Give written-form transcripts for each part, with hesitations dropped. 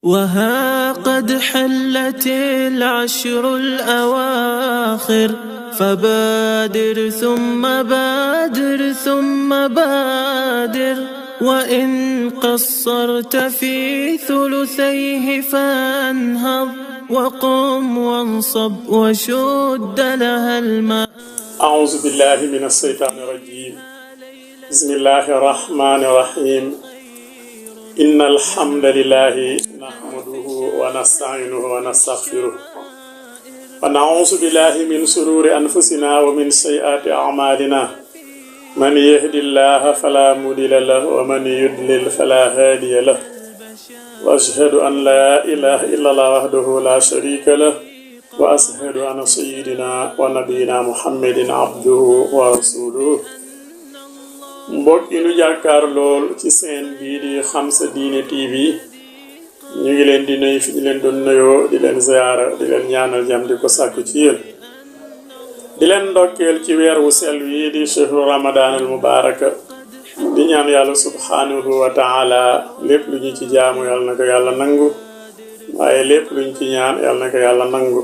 وها قد حلت العشر الأواخر فبادر ثم بادر ثم بادر وإن قصرت في ثلثيه فانهض وقم وانصب وشد لها الماء. أعوذ بالله من الشيطان الرجيم. بسم الله الرحمن الرحيم. إن الحمد لله نحمده ونستعينه ونستغفره ونعوذ بالله من شرور أنفسنا ومن سيئات أعمالنا من يهد الله فلا مضل له ومن يضلل فلا هادي له وأشهد أن لا إله إلا الله وحده لا شريك له وأشهد أن سيدنا ونبينا محمد عبده ورسوله. mbokk yi nu jàkkaar lool ci seen bii di Xam Sa Diine TV ñu ngi leen di nuyu fi ñu leen doon nuyoo di leen ziyaara di leen ñaanal jàmm di ko sàkku ci yéen di leen ndokkeel ci weer wu sell wi di shahru ramadan al mubaraka di ñaan yàlla subhanahu wa taala lépp lu ñu ci jaamu yàlla na ko yàlla nangu waaye lépp lu ñu ci ñaan yàlla na ko yàlla nangu.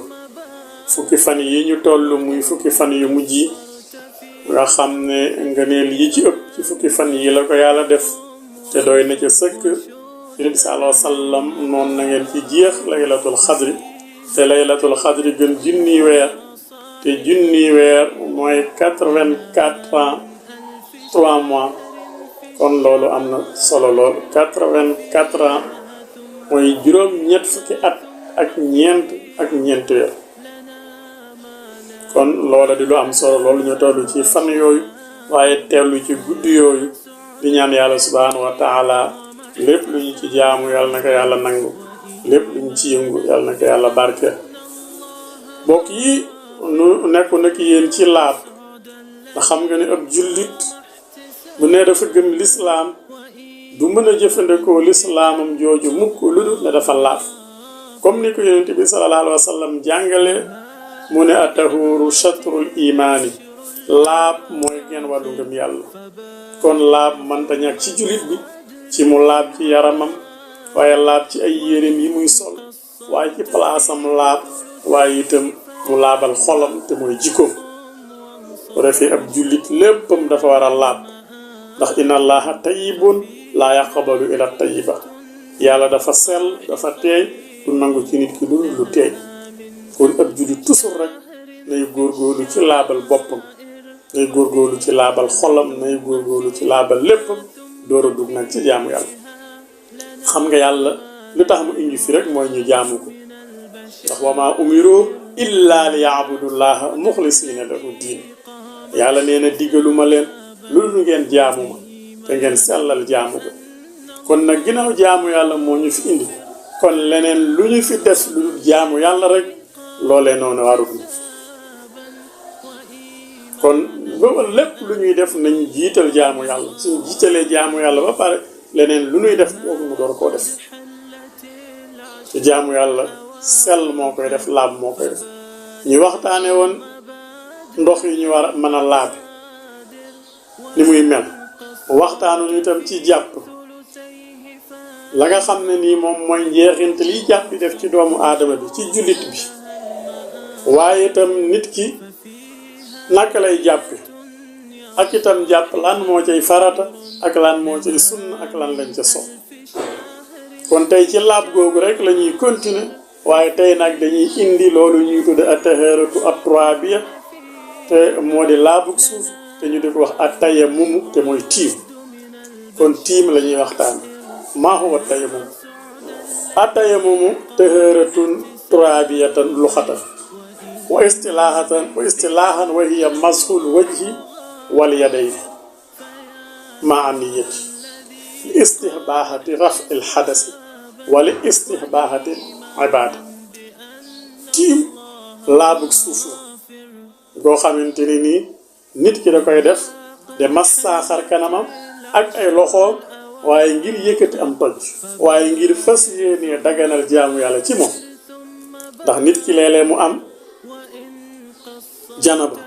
fukki fan yi ñu toll muy fukki fan yu mujj yi nga xam ne ngëneel yi ci ëpp ci fukki fan yi la ko yàlla def te doy na ca sëkk. Yonent bi sallallahu alayhi wa sallam noonu na ngeen ci jeex laylatul xadri te laylatul xadri gën junni weer te junni weer mooy 84 ans 3 mois kon loolu am na solo lool. 84 ans mooy juróom-ñett fukki at ak ñeent weer kon loola di lu am solo loolu ñu toll ci fan yooyu waaye teelu ci guddi yooyu di ñaan yàlla subhanahu wa taala lépp lu ñu ci jaamu yàlla na ko yàlla nangu lépp lu ñu ci yëngu yàlla na ko yàlla barke. mbokk yi nu nekku nag yéen ci laab nga xam nga ne ab jullit bu ne dafa gëm lislaam du mën a jëfandikoo lislaamam jooju mukk lu dul ne dafa laab comme ni ko yonent bi sallallahu alayhi wa sallam jàngale mu ne atahuuru shatrul imaani laab mooy genn wàllu ngëm yàlla. kon laab mënta ñàkk ci jullit bi ci mu laab ci yaramam waaye laab ci ay yéreem yi muy sol waaye ci palaasam laab waaye itam mu laabal xolam te mooy jikkoom. bu defee ab jullit léppam dafa war a laab ndax inna allaha tayyibun laa yaqbalu ila tayyiba yàlla dafa sell dafa teey du nangu ci nit ki lu teey. kon ab jullit toujours rek nay góorgóorlu ci laabal boppam nay góorgóorlu ci laabal xolam nay góorgóorlu ci laabal léppam door a dugg nag ci jaamu yàlla. xam nga yàlla lu tax mu indi fi rek mooy ñu jaamu ko ndax wa maa umiru illa li yaabudullaha muxlisina lahu diin yàlla nee na diggaluma leen lu dul ngeen jaamu ma te ngeen sellal jaamu ko. kon nag ginnaaw jaamu yàlla moo ñu fi indi kon leneen lu ñu fi def lu dul jaamu yàlla rek loolee noonu warut na. kon booba lépp lu ñuy def nañ jiital jaamu yàlla suñ jiitalee jaamu yàlla ba pare leneen lu ñuy def boobu mu door koo def te jaamu yàlla sell moo koy def laab moo koy def. ñu waxtaane woon ndox yi ñu war a mën a laabe ni muy mel waxtaanu ñu itam ci jàpp la nga xam ne nii moom mooy njeexint liy jàpp di def ci doomu aadama bi ci jullit bi waaye itam nit ki naka lay jàppe ak itam jàpp lan moo cay farata ak lan moo cay sunna ak lan lañ ca sopp. kon tey ci laab googu rek la ñuy continuer waaye tey nag dañuy indi loolu ñuy tudde at-taharatu at-turabiyya te moo di laabug suuf te ñu di ko wax at-tayammum te mooy tiim. kon tiim la ñuy waxtaan maa huwa at-tayammum. at-tayammum taharatun turabiyatan luxatan wa istilaahan wa hiya mashul wajhi wal yadayn ma'a niyyati li istihbaahati raf'il hadasi wa li istihbaahati ibaada. tiim laabug suuf la goo xamante ni nii nit ki da koy def de massa xar kanamam ak ay loxoom waaye ngir yëkkati am toj waaye ngir fas yéenee daganal jaamu yàlla ci moom ndax nit ki léeg-léeg mu am janaba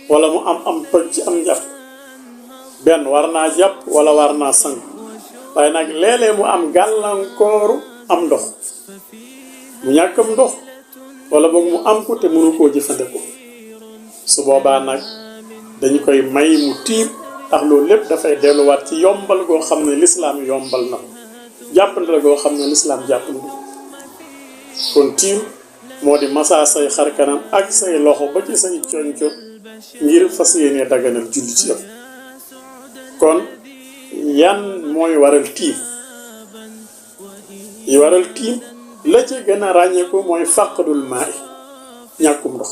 wala mu am toj ci am njàpp benn war naa jàpp wala war naa sang waaye nag léeg-léeg mu am gàllankooru am ndox mu ñàkkam ndox wala boog mu am ko te mënu koo jëfandikoo su boobaa nag dañu koy may mu tiim ndax loolu lépp dafay delluwaat ci yombal goo xam ne lislaam yombal na ko jàppandal goo xam ne lislaam jàppandi kon tiim moo di masaa say xar kanam ak say loxo ba ci say conco ngir fas yéene daganal julli ci yow kon yan mooy waral tiim yi waral tiim la ci gën a ràññeeku mooy faqdul maa i ñàkkum ndox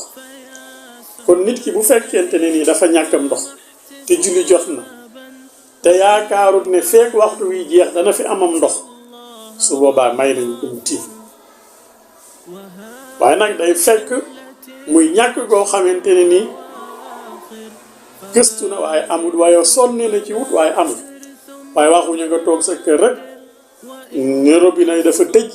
kon nit ki bu fekkente ne nii dafa ñàkkam ndox te julli jot na te yaakaarut ne fekk waxtu wi jeex dana fi amam ndox su boobaa may nañu ko mu tiim waaye nag day fekk muy ñàkk goo xamante ne nii gëstu na waaye amul waaye sonne na ci wut waaye amul waaye waxuñu nga toog sa kër rek ne robinet yi dafa tëj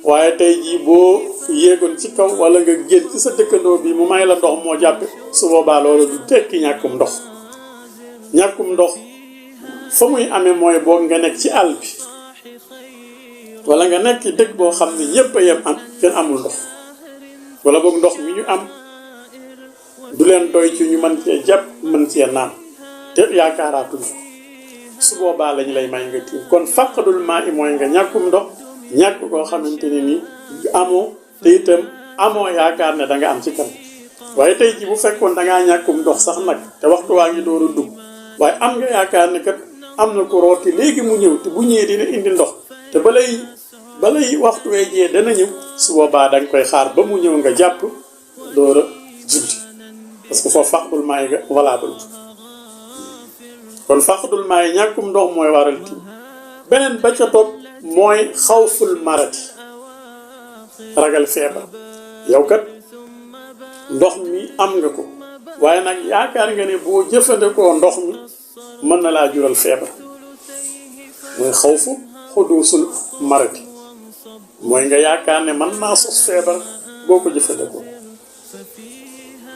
waaye tey jii boo yéegoon ci kaw wala nga génn ci sa dëkkandoo bi mu may la ndox moo jàppe su boobaa loolu du tekki ñàkkum ndox ñàkkum ndox fa muy amee mooy boog nga nekk ci àll bi wala nga nekk ci dëkk boo xam ne ñëpp a yem am kenn amul ndox wala boog ndox mi ñu am du leen doy ci ñu mën cee jàpp mën cee naan te yaakaaraatuñu su boobaa lañ lay may nga tiim kon faqdul maa i mooy nga ñàkkum ndox ñàkk koo xamante ne nii amoo te itam amoo yaakaar ne da nga am ci kan waaye tey ji bu fekkoon da ngaa ñàkkum ndox sax nag te waxtu waa ngi door a dugg waaye am nga yaakaar ne kat am na ko rooti léegi mu ñëw te bu ñëwee dina indi ndox te balay waxtu wee jee dana ñëw su boobaa da nga koy xaar ba mu ñëw nga jàpp door a julli parce que foofu faqdul maa yi nga valable kon faqdul maa yi ñàkkum ndox mooy waral tiim beneen ba ca topp mooy xawful marati ragal feebar yow kat ndox mi am nga ko waaye nag yaakaar nga ne boo jëfandikoo ndox mi mën na laa jural feebar mooy xawfu xuduusul marati mooy nga yaakaar ne mën naa sos feebar boo ko jëfandikoo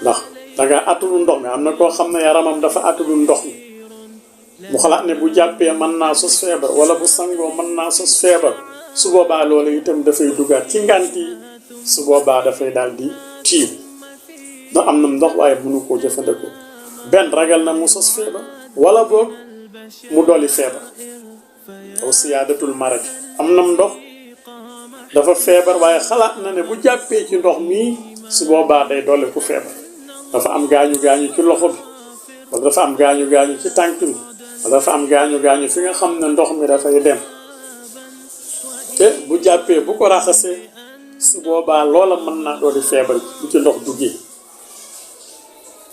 ndax danga attulu ndox mi am na koo xam ne yaramam dafa attulu ndox mi mu xalaat ne bu jàppee mën naa sos feebar wala bu sangoo mën naa sos feebar su boobaa loolu itam dafay dugaat ci ngànt yi su boobaa dafay daal di tiim ndax am na ndox waaye mënu koo jëfandikoo benn ragal na mu sos feebar wala boog mu dolli feebar aw siyaadatul marad am na ndox dafa feebar waaye xalaat na ne bu jàppee ci ndox mii su boobaa day dolli ku feebar dafa am gaañu ci loxo bi wala dafa am gaañu ci tànk bi wala dafa am gaañu fi nga xam ne ndox mi dafay dem te bu jàppee bu ko raxasee su boobaa loola mën naa dooli feebar bu ci ndox duggee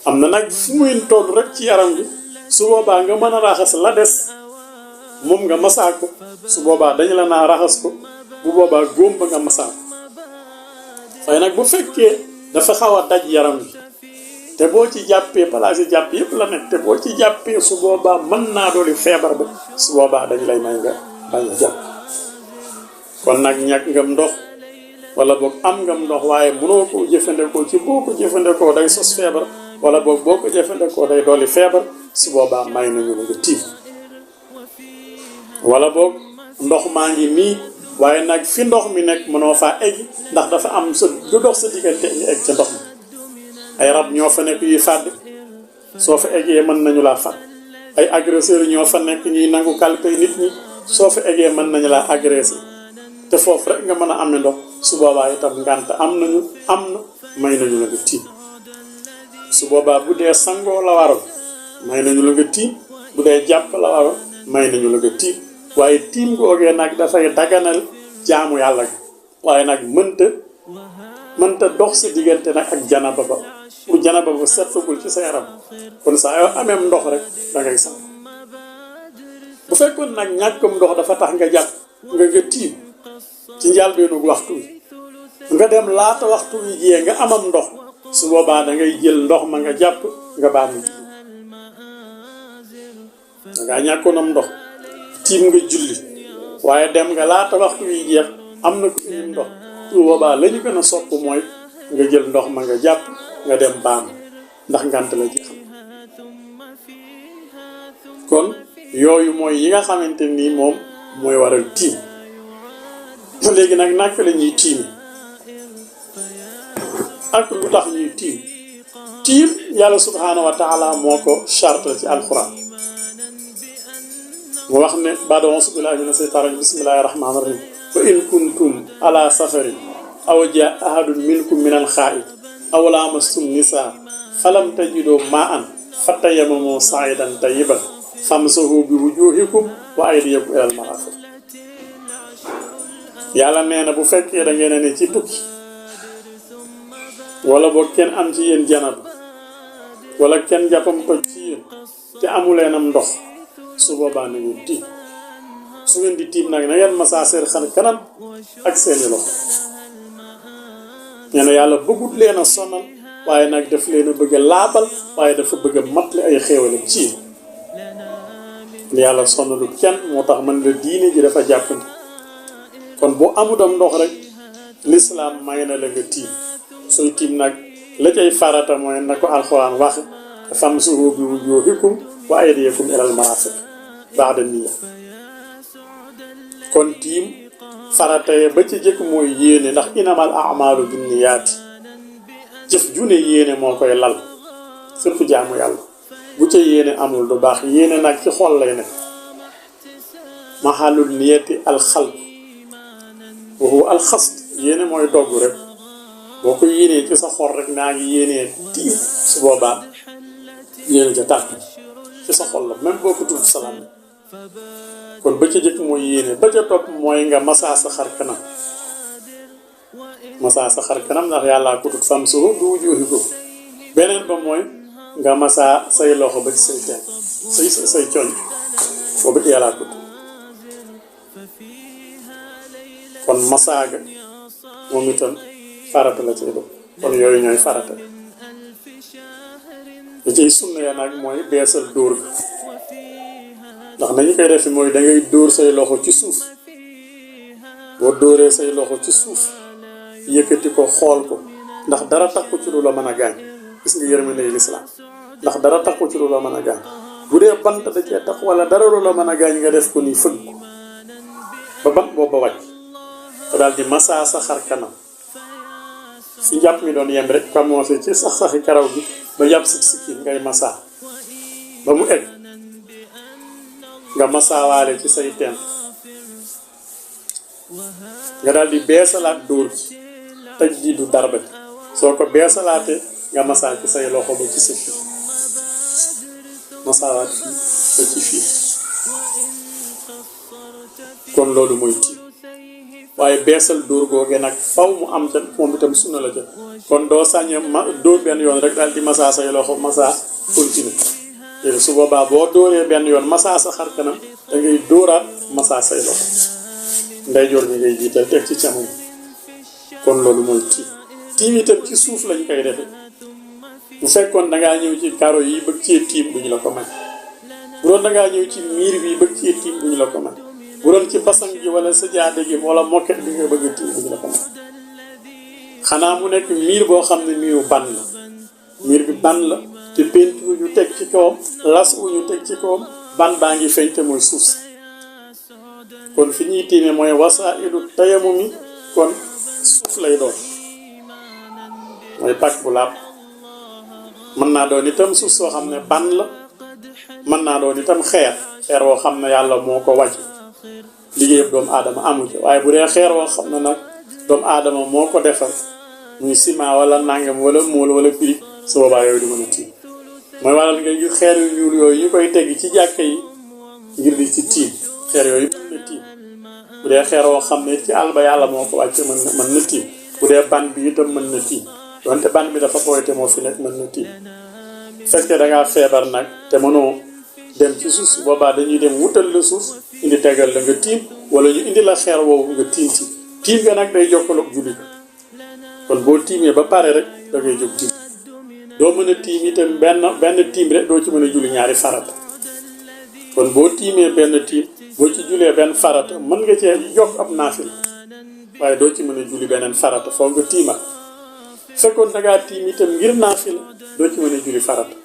am na nag fu muy toll rek ci yaram bi su boobaa nga mën a raxas la des moom nga masaa ko su boobaa dañu la naa raxas ko bu boobaa góom ba nga masaa ko waaye nag bu fekkee dafa xaw a daj yaram bi te boo ci jàppee palaas yi jàpp yëpp la nekk te boo ci jàppee su boobaa mën naa dooli feebar ba su boobaa dañ lay may nga bañ a jàpp kon nag ñàkk ngam ndox wala boog am ngam ndox waaye mënoo ko jëfandikoo ci boo ko jëfandikoo day sos feebar wala boog boo ko jëfandikoo day dooli feebar su boobaa may nañu la nga tiim wala boog ndox maa ngi nii waaye nag fi ndox mi nekk mënoo faa egg ndax dafa am sa du dox sa diggante ngi egg ca ndox mi ay rab ñoo fa nekk yuy fàdd soo fa eggee mën nañu laa fàdd ay agresseurs ñoo fa nekk ñuy nangu kalpe nit ñi soo fa eggee mën nañu laa agressé te foofu rek nga mën a amee ndox su boobaa itam ngànt am na may nañu la nga tiim su boobaa bu dee sangoo la waral may nañu la nga tiim bu dee jàpp la waral may nañu la nga tiim waaye tiim googee nag dafay daganal jaamu yàlla gi waaye nag mënta dox si diggante nag ak janaba ba pour janaba ba seetfagul ci sa yaram kon saa yoo ameem ndox rek da ngay sang bu fekkoon nag ñàkkum ndox dafa tax nga jàpp nga tiim ci njàlbeenu waxtu wi nga dem laata waxtu wi jiyee nga amam ndox su boobaa da ngay jël ndox ma nga jàpp nga baax mu da ngaa ñàkkoonam ndox tiim nga julli waaye dem nga laata waxtu wi jeex am na ko indi ndox su boobaa la ñu gën a sopp mooy nga jël ndox ma nga jàpp nga dem baam ndax ngant la ci xam kon yooyu mooy yi nga xamante nii moom mooy waral tiim léegi nag naka la ñuy tiim ak lu tax ñuy tiim yàlla subhanahu wa taala moo ko charte ci alquran mu wax ne baada auzu billahi mina shaytaani rajiim bismillahi rahmaani rahiim wa in kuntum ala safarin aw jaa ahadun minkum min al-xaa'id aw laamastum nisaa falam tajidu maa'an fatayammamu sa'idan tayyiban famsahu bi wujuhikum wa aydiyakum ilal marafiq yàlla nee na bu fekkee da ngeen ne ci tukki wala boog kenn am ci yéen janaba wala kenn jàppam ko ci yéen te amuleenam ndox su boobaa na ngeen tiim su ngeen di tiim nag na ngeen masaa seen xar kanam ak seeni loxo nee na yàlla bëggut leen a sonal waaye nag daf leen a bëgg a laabal waaye dafa bëgg a matle ay xéewalam ci yàlla sonnalu kenn moo tax mën la diine ji dafa jàppandi kon boo amudam ndox rek lislaam may na la nga tiim sooy tiim nag la cay farata mooy na ko alxuraan waxe famsuhu bi wujuhikum wa aydiyakum ilal marafiq ba'da niyya kon tiim farata ye ba ci jëkk mooy yéene ndax inamal a'malu binniyaati jëf ju ne yéene moo koy lal surtout jaamu yàlla bu ca yéene amul du baax yéene nag ci xol lay nekk mahalul niyati alxalb wa huwa alxasd yéene mooy dogg rek boo ko yéenee ci sa xol rek naa ngi yéenee tiim su boobaa yéene ja tàkk ci sa xol la même boo ko tudd salaam kon ba ca jëkk mooy yéene ba ca topp mooy nga masaa sa xar kanam ndax yàllaa ko tudd famsuhu bi wujuhikum beneen ba mooy nga masaa say loxo ba ci say teen say coñ boobu yàllaa ko tudd kon masaaga moom itam farata la cay doon kon yooyu ñooy farata da ciy sunna ya nag mooy beesal dóor ga ndax nañu koy defe mooy da ngay dóor say loxo ci suuf boo dóoree say loxo ci suuf yëkkati ko xool ko ndax dara takku ci lu la mën a gaañ gis nga yërmande lislaam ndax dara takku ci lu la mën a gaañ bu dee bant da cee tax wala dara lu la mën a gaañ nga def ko nii fëgg ko ba bant boobu ba wàcc te daal di masaa sa xar kanam si njàpp mi doon yem rek commencé ci saxi karaw gi ba jàpp si sikki ngay masaa ba mu egg nga masaawaale ci say teen nga daal di beesalaat dóor gi taj ji du darba soo ko beesalaatee nga masaa ci say loxo ba ci sa fii masaawaat fii ba ci fii kon loolu mooy tiim waaye beesal dóor googee nag faw mu am ca moom itam sunna la ca kon doo sañe dóor benn yoon rek daal di masaa say loxo masaa continue léegi su boobaa boo dóoree benn yoon masaa sa xar kanam da ngay dóoraat masaa say loxo ndeyjoor ñi ngay jiital teg ci càmmoñ kon loolu mooy tiim itam ci suuf lañ koy defe bu fekkoon dangaa ñëw ci karo yi bëgg cee tiim duñu la ko may bu doon dangaa ñëw ci miir bi bëgg cee tiim duñu la ko may bu doon ci basang gi wala sajaade gi wala moket bi nga bëgg a tiim duñu la ko may xanaa mu nekk miir boo xam ne miiru ban la miir bi ban la te peinture ñu teg ci kawam las wu ñu teg ci kawam ban baa ngi feeñ te mooy suuf si kon fi ñuy tiimee mooy wasailu tayamumi kon suuf lay doon mooy pàkk bu laab mën naa doon itam suuf soo xam ne ban la mën naa doon itam xeer woo xam ne yàlla moo ko wàcc liggéeyam doomu aadama amu ci waaye bu dee xeer woo xam ne nag doomu aadama moo ko defar muy ciment wala nangam wala mool wala brique su boobaa yooyu di mën a tiim mooy waral nga gis xeer yu ñuul yooyu ñu koy tegg ci jàkka yi ngir di ci tiim xeer yooyu mën na tiim bu dee xeer woo xam ne ci àll ba yàlla moo ko wàcce mën na tiim bu dee ban bi itam mën na tiim donte ban bi dafa booy te moo fi nekk mën na tiim fekkee dangaa feebar nag te mënoo dem ci suuf boobaa dañuy dem wutal la suuf indi tegal la nga tiim wala ñu indi la xeer woowu nga tiim ci tiim nga nag day jokkaloog julli kon boo tiimee ba pare rek da ngay jóg tiim doo mën a tiim itam benn tiim rek doo ci mën a julli ñaari farata kon boo tiimee benn tiim boo ci julee benn farata mën nga cee yokk ab naafila waaye doo ci mën a julli beneen farata foog nga tiimal fekkoon dangaa tiim itam ngir naafila doo ci mën a julli farata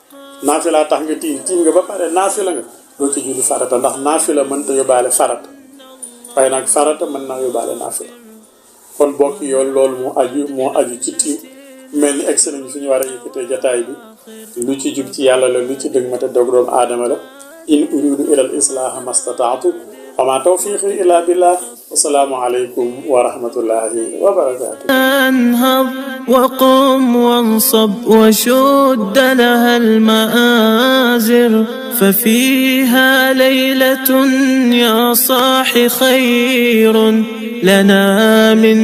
naafila tax nga tiim nga ba pare naafila nga doo ci julli farata ndax naafila mënta yóbbaale farata waaye nag farata mën naa yóbbaale naafila bokk yoon loolu moo aju ci tiim mel ni egsi nañu fi ñu war a yëkkatee jataay bi lu ci jub ci yàlla la lu ci dëgg mate dog doomu aadama la in uridu ila al islaha mastataatu wa ma tawfiqi illa billah wasalaamu aleykum wa rahmatullahi wa barakatuh انهض وقم وانصب وشد لها المآزر ففيها ليلة يا صاح خير لنا من